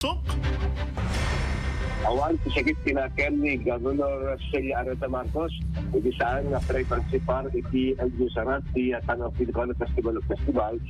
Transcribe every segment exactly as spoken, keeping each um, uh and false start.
Sok? Awan ti sakit ti nakem ni Governor Celia Areta Marcos iti saan nga pre-participar iti Agyo Sarat ti San Ilocano Festival of Festivals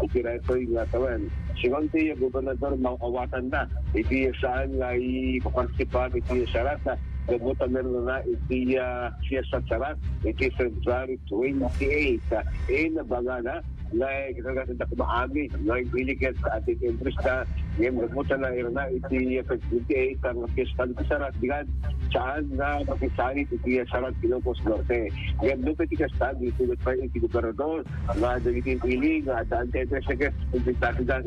iti daytoy nga tawen. Sigun ti Gobernador, maawatanna iti saan nga ipaparticipar iti sarat, gapu ta meron na iti ah, Fiesta Sarat iti February twenty-eight. Inabangana nga ikagaganda kumaami nga imbilikit at interest na ngem gapu ta nairna iti twenty-eight nga Fiesta iti Sarat, dikan saan nga makisarit iti Sarat Ilocos Norte. Ngem no iti kasta, iti pa iti gobernador nga dagiti ili nga addaan ti interest na ket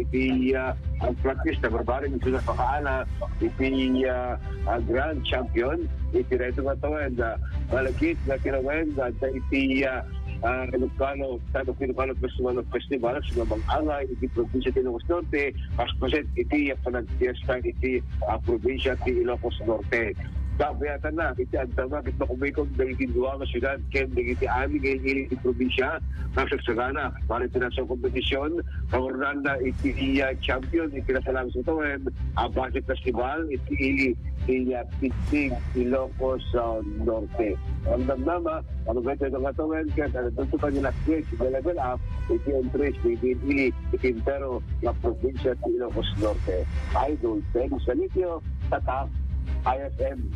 iti ah, ang practice na barbarin iti napakaana iti ah, ah, grand champion iti daytoy nga tawen, ah, malagip nga tinawen nga adda iti ah, ah, Ilocano, San Ilocano Festival of Festivals nga mang-angay iti probinsya ti Ilocos Norte, paspaset iti ah, panagpiesta iti ah, probinsya ti Ilocos Norte. Kabayatanna iti agdama ket makumikom dagiti dua nga siudad ken dagiti amin nga ili ti probinsya nga agsagana para iti nasaong kompetisyon, kangurnaanna iti iya champion iti nasalagis nga tawen a Basket Festival iti ili ti iya Pidpid, Ilocos ah, Norte. Ang damdama, ano ba ito nga tawen ket ano ito pa nila quiz, level up iti entries iti ili iti entero nga probinsya ti Ilocos Norte. Idol Dennis Salicio, Tatak, I S M.